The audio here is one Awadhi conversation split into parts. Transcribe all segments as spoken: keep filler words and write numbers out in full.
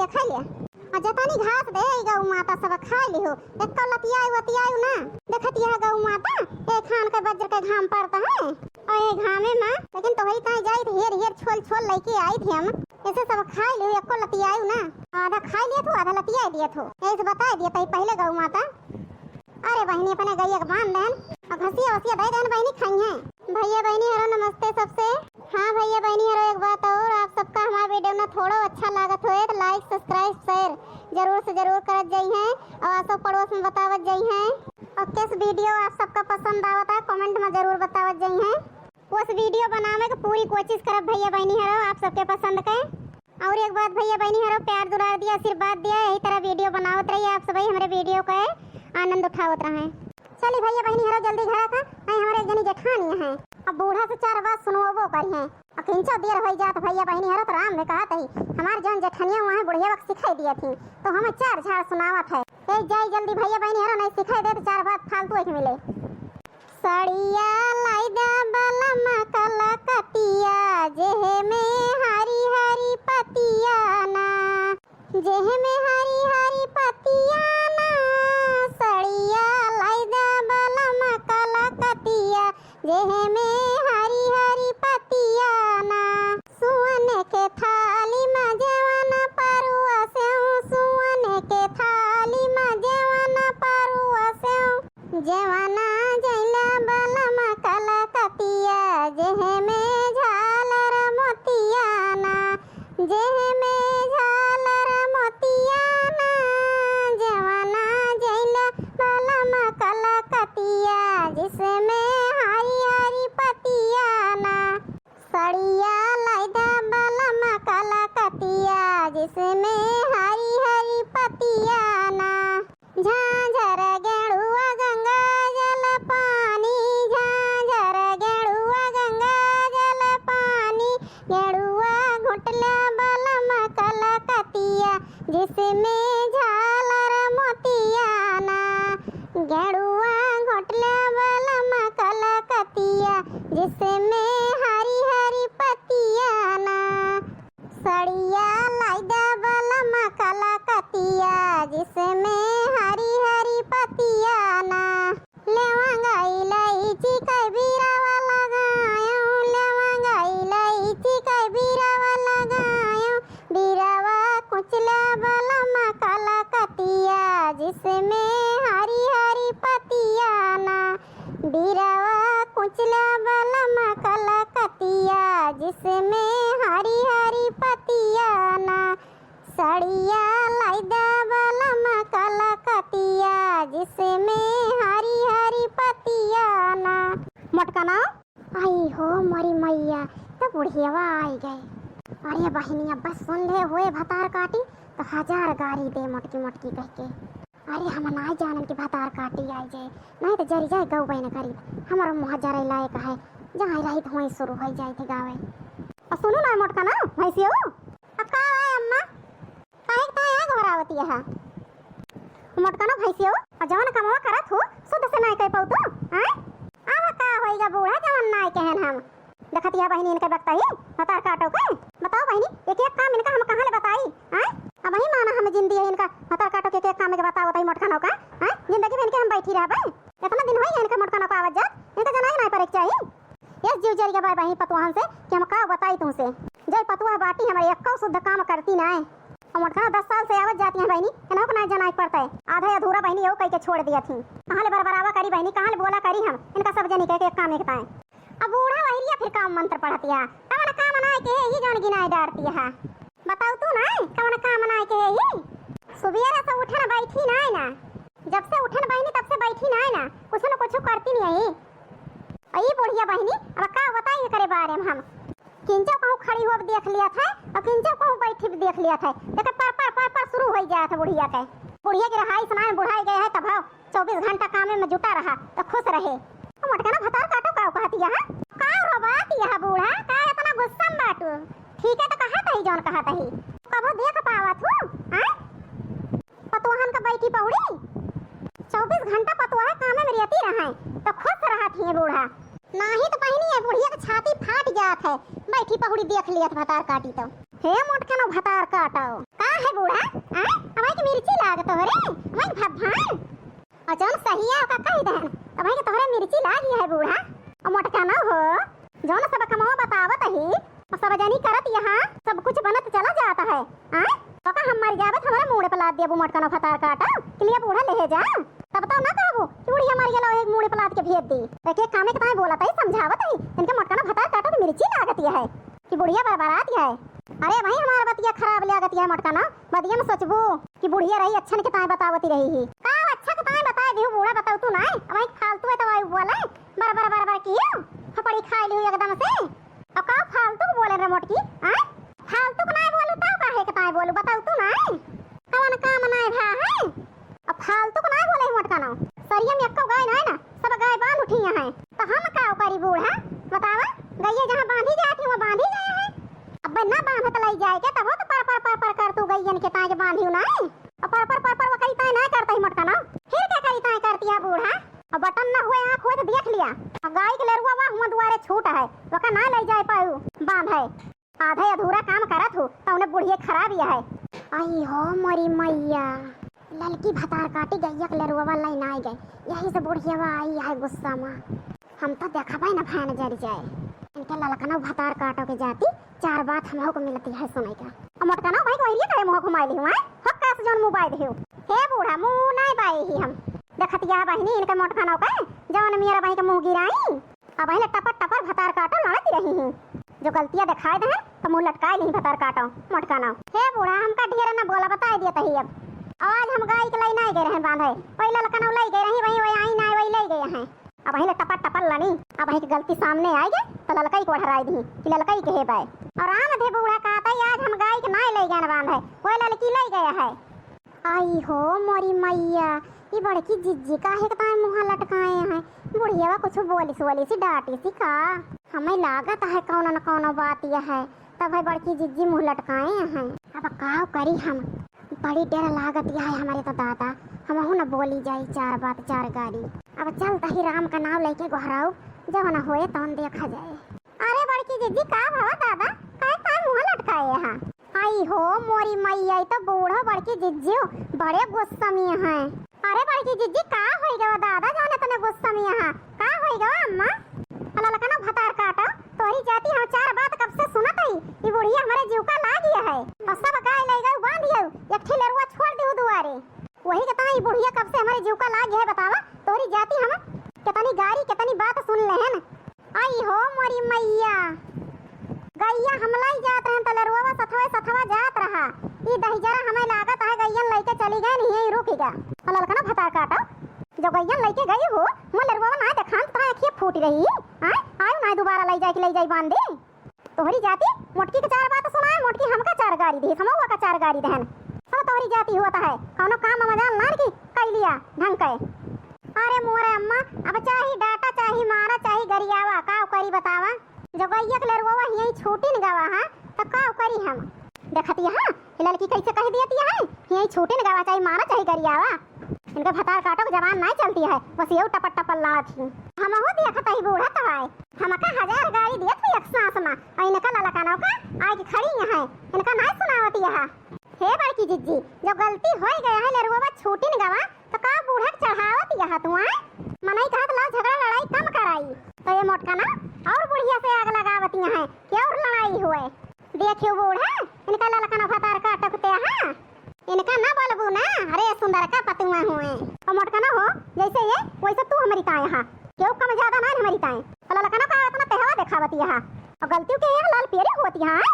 देखा लिया। आ जतनी घास दे, ई गौ माता सब खाइ लिहु। एक्को लतियायु, वतियायु ना। देखत यह गौ माता, ए खान के बज्र के घाम पड़त है। और ए घामे मा, लेकिन तोहरी ताई जाइत हेर, हेर, छोल, छोल लइके आइत ही हम। ऐसे सब खाइ लिहु, एक्को लतियायु ना। आधा खाइ लियत हो, आधा लतियाइ दियत हो। ऐसे बताइ दियत ही पहिले गौ माता। अरे बहिनी, अपने गइया के बांध देन और घसिया वसिया दे देन बहिनी, खइहें। भइया बहिनी हरो नमस्ते सबसे। हाँ भइया बहिनी हरो, एक बात और, आप सबका हमार video ना थोड़ो अच्छा लागत होए तो like, subscribe, share जरूर से जरूर करत जइहें और आसो पड़ोस में बतावत जइहें। और किस video आप सबका पसंद आवत है comment में जरूर बतावत जइहें। उस video बनावे के पूरी कोशिश करब भइया बहिनी हरो, आप सबके पसंद के। और एक बात भइया बहिनी हरो, प्यार दुलार दिया, आशीर्वाद दिया, यही तरह video बनावत रहिए आप सभी, हमरे video के आनंद उठावत रहें। चली भइया बहिनी हरो, जल्दी घरा का, आई हमरे एक जनी जेठानी है, अब बूढ़ा से चार बात सुनवबो करिहें। अब किंचो देर होई जात भइया बहिनी हरो, तो राम ने कहत ही, हमार जौन जेठनिया हुआ है, बुढ़िया वक्त सिखाई दिया थी, तो हमें चार झाड़ सुनावत है। ए जाई जल्दी भइया बहिनी हरो, नहीं सिखाई दे तो चार बात फालतू एक मिले। सड़िया लाई दा बलमा कलकतिया, जेह में हरी हरी पतिया ना, जेह में हरी हरी पतिया ना। सड़िया लाई दा बलमा कलकतिया, जेह में हरी हरी पतिया ना। सुअन के थाली मा जेवन परुआ सेव, सुअन के थाली मा जेवन परुआ सेव, जेवना जइला बलमा कलकतिया, जेह में झालर मोतिया ना, जेह में झालर मोतिया ना। जेवना जइला बलमा कलकतिया, जिसमें हरी हरी पतिया ना। सड़िया लाई दा बलमा कलकतिया, जिसमें हरी हरी पतिया ना। झांझर गेड़ुआ गंगा जल पानी, झांझर गेड़ुआ गंगा जल पानी, गेड़ुआ घोटला बलमा कलकतिया, जिसमें झालर मोतिया ना। गेड़ुआ घोटला बलमा कलकतिया, जिसमें हरी हरी पतिया ना। सड़िया लाई दा बलमा कलकतिया, जिसमें हरी हरी पतिया ना। लेवंग इलायची के बीरावा लगायो, लेवंग इलायची के बीरावा लगायो, बीरावा कुचला बलमा कलकतिया, जिसमें हरी हरी पतिया ना। बीरावा कुचला बलमा कलकतिया, जिसमें हरी हरी पतिया ना। सड़िया लाई दा बलमा कलकतिया, जिसमें हरी हरी पतिया ना। मोटकनो, आई हो मोरी मैया, तो बुढ़ियवा आई गए। अरे बहिनी, अब बस सुन ले होए भतार काटी, तो हजार गारी दे मोटकी मोटकी कह के। अरे हम नाई जानन कि भतार काटी आई जाए, नहीं तो जरी जाए गौ बहन करी, हमारा मुँह जरे लायक है, जहाँ रहित हुई शुरू हो जाए थे गावे। और सुनो ना मोटकनो, भैंसियो। अब का है अम्मा? काहे के ताई आग भरावती है? मोटकनो भैंसियो, और जवन कमवा करत हो, शुद्ध से नाई कह पाऊ तू, आय? अब का होइगा बूढ़ा जवन नाई कहन हम? देखत या बहिनी इनके बकताई, भतार काटो के। बताओ बहिनी, एक एक काम इनका हम कहाँ ले बताई, आय? अब ही माना हम जिंदी है इनका, भतार काटो के एक एक काम के बताओ ताई मोटकनो का, आय? जिंदगी भर इनके हम बैठी रहबे? इतना दिन होई है इनका मोटकनो का आवत जात, इनका जनाई नाई पड़े के चाहिए। यस जीव जरिया बाय बहिनी पतुआहन से कि हम का बताई तुमसे। जय पतुआ बाटी हमारे एक्को शुद्ध काम करती नाय। हम मोटकनो दस साल से आवत जाती हैं बहिनी, इनको ना जनाई पड़ता है। आधा अधूरा बहिनी यो कह के छोड़ दिया थी। कहाँ ले बरबरावा करी बहिनी, कहाँ ले बोला करी हम, इनका सब जनी कह के एक काम एक ताए। अब बूढ़ा वहिरिया फिर काम मंत्र पढ़तिया, कवन काम नाय के ही जौन गिनाए डारती है। बताऊ तू ना, कवन काम नाय के ही? सुबेरा से उठन बैठी नाय ना, जब से उठन बहिनी तब से बैठी नाय ना, कुछ न कुछ करती नहीं है। अई बुढ़िया बहिनी, अब का बताई एकरे बारे में हम। किंचो कहूँ खड़ी होब देख लियत है और किंचो कहूँ बैठी भी देख लियत है। देखे पर पर पर पर शुरू हो जात है बुढ़िया के। बुढ़िया के रहाई सुनाए बुढ़ाई गए है तब हो चौबीस घंटा कामे में जुटा रहा तो खुश रहे। मोटकनो भतार काटो का कहत यह? का रो बात यह बूढ़ा? का इतना गुस्सा में बाटू? ठीक है तो कहत ही जौन कहत ही। कबो देख पावत हूँ, हाँ? पतोहन का बैठी पहुड़ी, चौबीस घंटा पतोह कामे में रहती रहे, तो खुश रहत ही बूढ़ा। नाही तो बहिनी ये बुढ़िया के छाती फाट जात है, बैठी पहुड़ी देख लियत भतार काटी तो। हे मोटकनो भतार काटो। का है बूढ़ा, तोहरे, वही भभान। और जौन सही है, ओका कह देन। अब वही के तोहरे मिर्ची लागी है बूढ़ा। और मोटका न हो, जौन सब कमवा बतावत ही, और सब जनी करत यहाँ, सब कुछ बनत चला जाता है। आय? तो का हम मर जाबे तो हमरे मूड़े पे लाद देबू मोटका न भतार काटा, कि लिए बूढ़ा ले जा। तब तो ना कहबू कि बुढ़िया मर गेलो, एक मूड़ी पलात के भेज दी। तो के कामे के ताई बोलत ही, समझावत ही, इनके मोटका न भतार काटो के मिर्ची लागत है कि बुढ़िया बरबरात है। अरे भाई, हमार बतिया खराब लागत है मोटका न, बतिया में सोचबू कि बुढ़िया रही, अच्छा के ताई बतावती रही ही। का अच्छा के ताई बताए दिहु बूढ़ा, बताऊ तू ना, अब वही फालतू है तो वही बोले, बर बर बर बर कियो, थपड़ी खाई लिहु एकदम से। अब का फालतू के बोले रे मोटकी, आय? फालतू के नाय बोलू, तब काहे के ताय बोलू, बताऊ तू नाय? कवन काम नाय भा है? अब फालतू के नाय बोले मोटका न। सरिया में एक्को गाय नाय ना, सब गाय बांध उठी हैं। तो हम का करी बूढ़ा? बतावा, गइया जहाँ बांधी जाती, वहाँ बांधी गए हैं। अब ना बांधत लई जाए के, तब तो पर, पर, पर, पर कर तू गइयन के ताय के बांधी नाय। अब पर, पर, पर, पर वो करी ताय नाय करता ही मोटका न। फिर क्या करी ताय करती है बूढ़ा? अब बटन ना हुए, आँख हुए तो देख लिया। अब गाय के लेरुआ वा हुआ दुआरे छूट है, वका ना लई जाए पाऊ बांध है। आधा अधूरा काम करत हूँ, तो उन्हें बुढ़िया खराब ही है। आई हो मोरी मैया, ललकी भतार काटी गइया के लेरुआ वा लई ना गए, यही से बुढ़िया वा आई है गुस्सा में। हम तो देखबे न भैन जर जाए। इनके ललकनौ भतार काटो के जाती, चार बात हमहू को मिलती है सुने का। अब मोटकनौ भाई को अइलिए करे मुँह घुमाई लिहु, आय? हो कास जौन मुँह बाय दिहु। हे बूढ़ा, मुँह नाय बाय ही हम। देखतिया बहिनी इनके मोटकनौ के, जौन मेरा बहिनी के मुँह गिराई। अब पहिले टपर टपर भतार काटो लड़ती रही ही। जो गलतियाँ देखाए दहन, तो मुँह लटकाए लिही भतार काटो, मोटकनौ। हे बूढ़ा, हमका ढेर न बोला, बताए दियत ही अब। आज हम गाय के लई नाय गए रहे बांधे, वही ललकनौ लई गए रही, वही, वही आई नाय, वही लई गए हैं। अब पहिले टपर टपर लड़ी, अब वही के गलती सामने आइ गए, तो ललकई को ओढ़राई दी कि ललकई के हे बाय। और राम धे बूढ़ा कहता ही, आज हम गाय के नाय लई गए बांधे, वही ललकी लई गए है। आई हो मोरी मैया, ई बड़की जिज्जी काहे के ताई मुँह लटकाए हैं? बुढ़िया कुछ बोलिस वोलिस, डांटिस का? हमें लागत है कौनो न कौनो बात यह है, तब है बड़की जिज्जी मुँह लटकाए हैं। अब का करी हम, बड़ी डर लागत यह है हमरे तो दादा, हमहू न बोली जाई चार बात चार गारी। अब चल तही राम का नाव लेके गोहराऊ, जवन होए तवन देखा जाए। अरे बड़की जिज्जी, का भवा दादा, काहे ताई मुँह लटकाए हा? आई हो मोरी मैया, ई तो बूढ़ो बड़की जिज्जी बड़े गुस्सा में हैं। अरे बड़की जिज्जी, का होई गवा दादा, जौन इतने गुस्सा में हा? का होई गवा अम्मा? ललकनो भतार काटो, तोहरी जाति हम चार बात कब से सुनत हई। ई बुढ़िया हमरे जीव का लागी है। और सब गाय लई गऊ बांध दियो, एक ठे लेरुआ छोड़ दिहु दुआरे। वही के ताई बुढ़िया कब से हमरे जीव का लागी है, बतावा। तोहरी जाति हम कितनी गारी, कितनी बात सुन लेहन। आई हो मोरी मैया, गइया हम लई जात रहन त लेरुआ सथवे सथवा जात रहा। ई दहिजरा हमें लागत है गइयन लइके चली गए, नहीं रुक गया। और ललकना भतार काटो, जो गइयन लइके गई हो, वो लेरुआ ना देखान तो अखिया फूट रही। आय, आयो ना दोबारा लई जाए कि लई जाई बांधी। तोहरी जाति मोटकी के चार बात सुनाए, मोटकी हमका चार गारी दी, हमहुआ का चार गारी दहन। सब तोहरी जाति हुआ है, कौनो काम मजाल नार की कई लिया ढंग के। अरे मोरे अम्मा, अब चाही डांटा, चाही मारा, चाही गरियावा, का करी बतावा? जो गइया के लेरुआ हियई छूटिन गवा, हाँ, त का करी हम? देखतिया, हाँ, ये लड़की कैसे कह दियतिया है, हियई छूटिन गवा, चाही मारा, चाही गरियावा। इनके भतार काटो के जबान नाय चलती है, बस ये टपर टपर लात ही। हमहू देखत ही बूढ़ा तवाए, हमका हजार गारी दियत ही एक सांस मा, और इनका ललकनौ का आइके खड़ी यहाँ, इनका नाय सुनावत यहाँ। हे बड़की जिज्जी, जो गलती होई गया है, लेरुआ छूटिन गवा, तो का बूढ़ा के चढ़ावत यहाँ तू आए? मनई कहत लाओ झगड़ा लड़ाई कम कराई, तो ये मोटका ना और बुढ़िया से आग लगावत यहाँ है कि और लड़ाई हुए। देखियो बूढ़ा, इनका ललकना भतार काटो के ते, हाँ? इनका ना बोलबू ना, अरे सुंदर का पतुआ हुए। और मोटका ना हो, जैसे ये, वैसे तू हमारी ताए, हाँ? क्यों कम ज्यादा ना हमारी ताए? और ललकना का इतना तेहवा देखावत यहाँ? और गलतियों के यहाँ लाल पियरी होती, हाँ?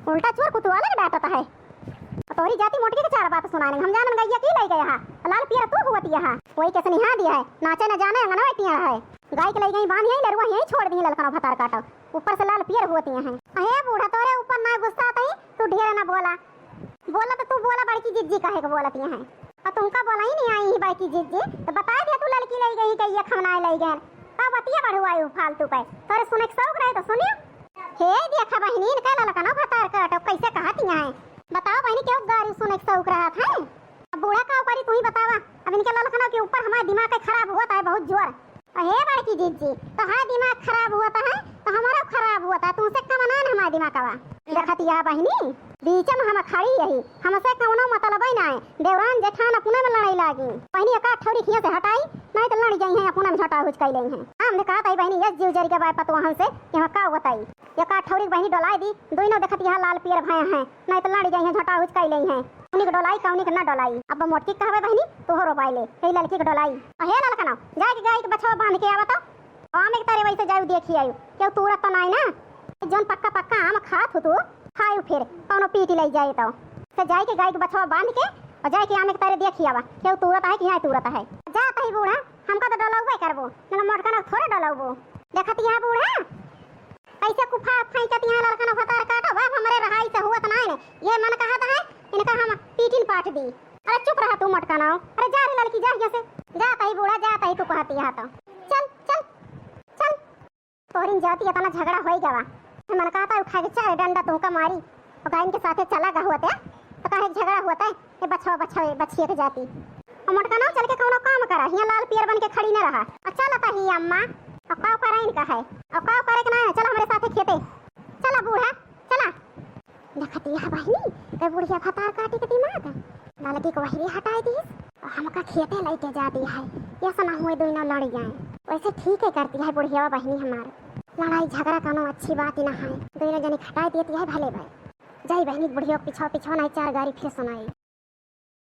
उल्टा चोर कुतुआला के डांटत है। और तोहरी जाति मोटकी के चार बात सुनाने, हम जानन गइया की लई गया है, लाल पियर तू हुवत यहाँ। कोई के सनिहा दिया है, नाचे न जाने अंगनवा टिया है। गाय के लई गई बांध यहीं, लेरुआ यहीं छोड़ दी, ललकना भतार काटो, ऊपर से लाल पियर हुवत यहाँ। अहे बूढ़ा, तोरे ऊपर ना गुस्सा आत ही, तू ढेर ना बोला। बोला तो तू बोला, बड़की जिज्जी काहे के बोलत यहाँ? और तुमका बोला ही नहीं आई ही बड़की जिज्जी, तो बता दिया तू लड़की लई गई, गइया खमनाए लई गए। का बतिया बढ़ुआई फालतू पे, तोरे सुने के शौक रहे तो सुनियो। हे देखा बहिनी, इनका ललकनौ भतार काटो, कैसे कहत यहाँ है? बताओ बहिनी, केहू गारी सुने के शौक रहत है? अब बूढ़ा का करी, तू ही बतावा। अब इनके ललकनौ के ऊपर हमारे दिमाग के खराब हुआ था बहुत जोर। अहे बड़की जिज्जी, तो हमारा दिमाग खराब हुआ था है, तो हमारा खराब हुआ था, तुमसे कम ना हमारा दिमाग आवा। देखत या बहिनी, बीच में हम खड़ी यही, हमसे कौनो मतलबे ना है। देवरान जेठान अपने में लड़ाई लागी। बहिनी, एका ठौरी हियाँ से हटाई, नहीं तो लड़ी जाई हैं, अपने में झटा हुच कई लेई हैं। हम ने कहत है बहिनी, ये जीव जरी के बाय पतोहन से, यहाँ का बताई। एका ठौरी के बहिनी डोलाई दी, दोनों देखत यहाँ लाल पियर भय हैं, नहीं तो लड़ी जाई हैं, झटा हुच कई लेई हैं। उन्हीं के डोलाई, कौनी के ना डोलाई। अब मोटकी कहबे बहिनी, तोहरो बाय ले, हे ललकी के डोलाई। अहे ललकना, जाए के गाय के बछवा बांध के आवा तो। आम एक तारे वैसे जायु देखी आयु, केहू तूरत तो नाई ना? जौन पक्का पक्का आम खात हो तू, खायु फिर कौनो पीटी लई जाए तो। से जाए के गाय के बछवा बांध के और जाए के आम एक तारे देखी आवा, केहू तूरत है कि नाई तूरत है। जा तही बूढ़ा, हमका तो डलौबे करबो, ना मोटका ना थोड़े डलौबो। देखत यहाँ बूढ़ा, कैसे कुफा फेंकत यहाँ ललकन भतार काटो, बाप हमरे रहाई से हुआ तो नाई ने। ये मन कहत है, इनका हम पीटिन पाट दी। अरे चुप रहा तू मोटका नाव। अरे जा रे ललकी, जा यहाँ से। जा तही बूढ़ा, जा तही तू कहती है तो। चल, चल, चल। तोहरिन जाति इतना झगड़ा होई गवा। मन कहता उठा के चार डंडा तुमका मारी। और गायन के साथे चला गा होते, तो काहे झगड़ा होता है? ये बछवा, बछवा, बछिए के जाती। और मोटका नाव चल के कौनो काम करा, हियाँ लाल पियर बन के खड़ी न रहा। और चल तही अम्मा, और काव करा इनका है, और काव करे के ना है, चला हमरे साथे खेते। चला बूढ़ा, चला। देखत यह बहिनी, ते बुढ़िया भतार काटी के दिमाग। ललकी को वही हटाई दीस, और हमका खेते लेके जाती है। ऐसा ना हुए दोनों लड़ जाए। वैसे ठीक है करती है बुढ़िया बहिनी हमार। लड़ाई झगड़ा कोनो अच्छी बात ही ना है। दोनों जने हटाई देती है भले भाई। जाई बहिनी बुढ़िया के पिछवा पिछवा नहीं चार गारी फिर सुनाई।